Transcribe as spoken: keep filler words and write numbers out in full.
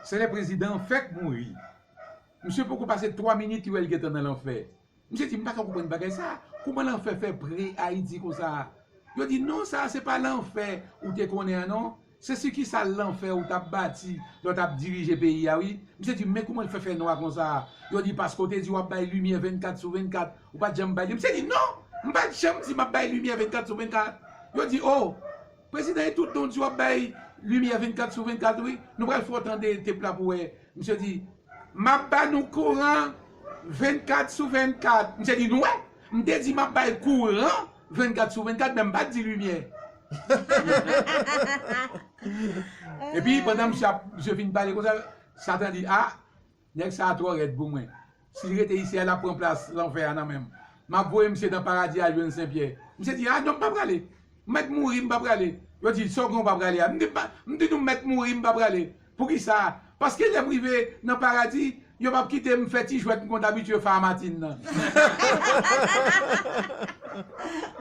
Sè lè prezidan an fèk mouri. Misye poko pase twa minit, li wè l gentan nan lanfè. Misye di, "M pa ka konprann bagay sa. Kouman lanfè fè pre Ayiti konsa?" Yo di, "Non, sa a se pa lanfè ou te konnen an, non. Se siki sal lanfè ou t ap bati lè w t ap dirije peyi a, wi." Misye di, "Men kouman l fè fè nwa konsa?" Yo di, "Paske w te di w ap bay limyè vennkat sou vennkat, ou pa t janm bay li." Misye di, "Non, m pa t janm di m ap bay limyè vennkat sou vennkat." Yo di, "O, prezidan, e tout non w di w ap bay limyè vennkat sou vennkat, wi. Nou pral fè w tande tep la pou w wè." Misye di, "M ap ba nou kouran vennkat sou vennkat." Misye di, "Nou wè, m te di m ap bay kouran vennkat sou vennkat, men m pa t di limyè." Epi, pandan misye ap, misye fin pale konsa, Satan di, "A, nèg sa a twò rèd pou mwen. Si l rete isi a, l ap pran plas lanfè a nan men m. M ap voye misye nan paradi al jwenn Sen Pyè." Misye di, "A non, m pa prale. M mèt mouri, m pa prale." Yo di, "Sa w gen w pa prale a?" M di, "Pa, m di nou m mèt mouri, m pa prale." Poukisa? "Paske lè m rive nan paradi, yo p ap kite m fè ti jwèt m konn abitye fè a matin nan."